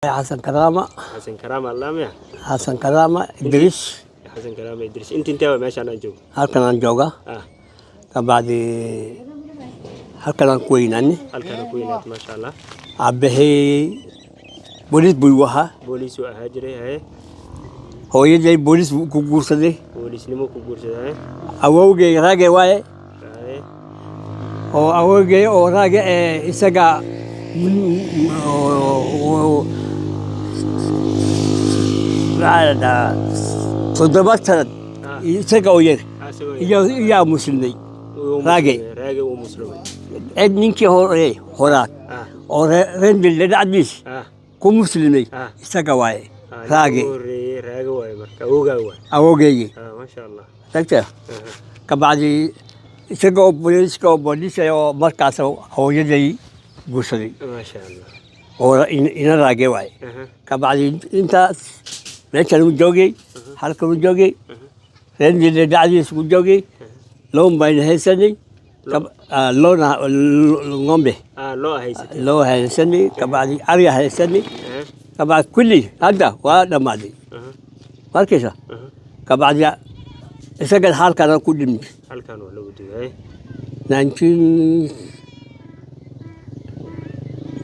Xasan Karaama. Xasan Karaama Allaamiya. Xasan Karaama Idriis. Xasan Karaama Idriis, inta intee waa meeshaan aan joogo? Halkan aan joogaa. Kabacdi halkan aan ku weynaanay. Halkaan ku weynaat, maasha Allah. Aabbahay booliis buu ahaa. Booliis uu ahaa jiray, haye. Hooyaday booliis buu ku guursaday. Booliisnimo ku guursaday, haye. Awowgay raage waaye. Haye. Oo awowgay oo raage ee isaga maxaa la dhahaa 7 sanad isaga oo yar asagoo iyo iyaa muslimay. uu Raage. Muslimay, raage uu muslimay. Cid ninkii hore horaad oo Rendille dhacdiis ku muslimay isaga waaye. Raage. Ninka ugu horreeyey raage waaye, marka awowgaa waaye. Awowgeygii. Maasha Allah. Tagta. Kabacdi isaga oo booliiska oo booliis oo markaas hooyaday guursaday. Maasha Allah. Oo ina raage waaye. Kabacdi intaas meeshan uu joogay, halkan uu joogay, Rendille dhacdiis uu joogay. Loon bayna haysanay. Loona ngombe. Loo haysatay. Loo haysanay, kabacdi ariga haysanay. Kabacdi kulli hadda waa dhammaaday. Markaysa kabacdi isaga halkan ku dhimay. Halkaan waa lagu dugay. 1902.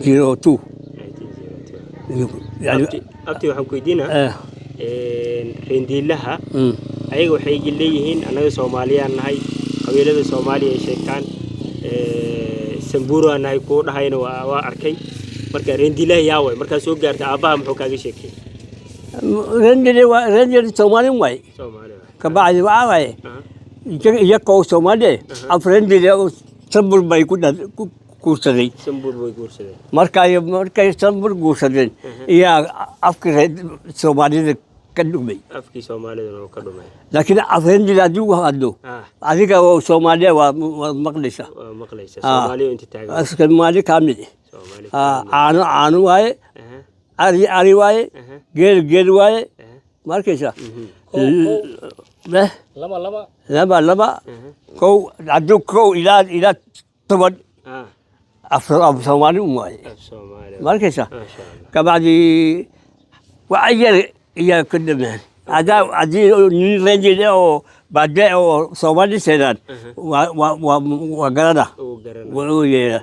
1902. Yani. Abti, waxaan ku weydiinaa Rendiilaha ayaga waxay leeyihiin annaga Soomaaliyaan nahay, qabiilada Soomaaliya ay sheegtaan, Sambuuraan nahay kuwa dhahayna waa arkay. Marka Rendiilaha yaa way markaa soo gaarta? Aabbaha muxuu kaaga sheekay? Rendile waa Rendile, Soomaali waay. Soomaali waay. Kabacdi waxaa waaye iyakoo Soomaali af Rendile oo Sambur bay ku guursaday. Sambuur way guursadeen. Markay Sambur guursadeen iyaa afkii Soomaalida ka dhumay. Afkii Soomaalidana uu ka dhumay. Laakiin af Rendile haddii u hadlo, adiga oo Soomaaliya waa maqlaysa. Waa maqlaysa Soomaaliya inta taagan. Soomaali kaamil. Soomaali. Caano caano waaye, ari ari waaye, geel geel waaye. Markaysa. Eh, laba laba. Laba laba, kow hadduu kow ilaa 10 af Soomaali un waaye. Af Soomaali. Markaysa. Maasha Allah. Kabacdi waxa yar iyaa ka dhameen haddaa haddii nin Rendile oo baade oo Soomaali seedaan waa garana. Uu garana. Wuxuu yeera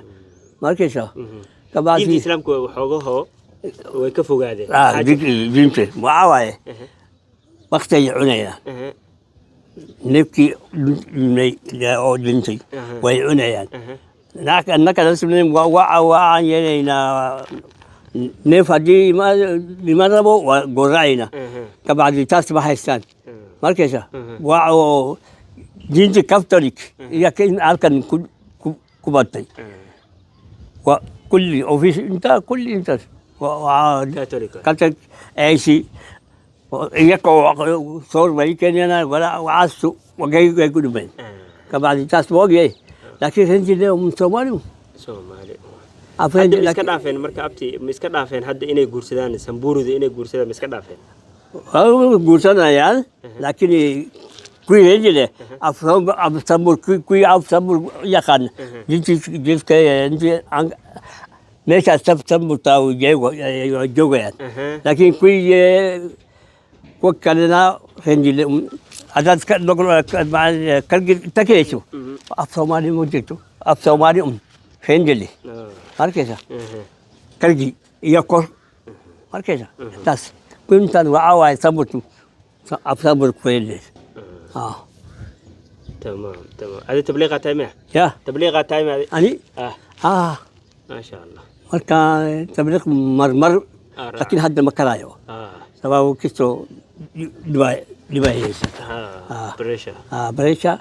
markaysa. Diinta Kabacdi Islaamka waxoogahoo way ka fogaadeen. Diinta waxaa waaye waqtigay cunayaan. Neefkii dhimay oo dhintay way cunayaan. Annaka waxaan yeelaynaa neef haddii dhiman rabo waa gowracaynaa. Kabacdi taas ma haystaan markaysa. Waa oo diinta Catholic iyo halkan ku batay. Waa kulli office inta kulli intaas waa Catholic. Catholic AC iyakoo soor bay keenayaan waxaas way ku dhumeen. Kabacdi taas ma ogyahay, laakiin Rendile Soomaali. Soomaali. Af Hadda ma iska dhaafeen marka, abti? Ma iska dhaafeen hadda inay guursadaan Sambuuruda? Inay guursadaan ma iska dhaafeen? Waa guursanayaan, laakiin kuwii Rendile af Sambur, kuwii af Sambur yaqaan diinta intii meeshaas Samburtaa joogayaan. Laakiin kuwii kuwa kalena Rendile haddaad kalgi takeyso af Soomaali ma jirto, af Soomaali un Rendile. Arkaysa. Kalgi iyo kor arkaysa taas intaan waxaa waaye Samburtu af Sambur kuwele. Tamaam. Adi tabliiqaa tahay miya? Ya. Tabliiqaa tahay miya adi? Ani? Ah. Maasha Allah. Marka tabliiq marmar. Raac. Laakiin hadda ma karaayo. Sababu kastoo dhibaayeysa. Pressure. Pressure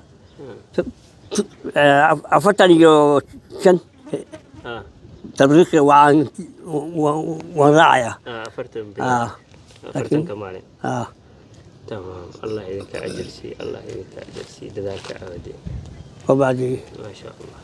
45. Tabliiqi waan raacayaa. 40 bilood, 40-ka maalin. Tamaam, Allah idinka ajar siiyo, Allah idinka ajar siiyo dadaalka aawade. Wabacdi. Maasha Allah.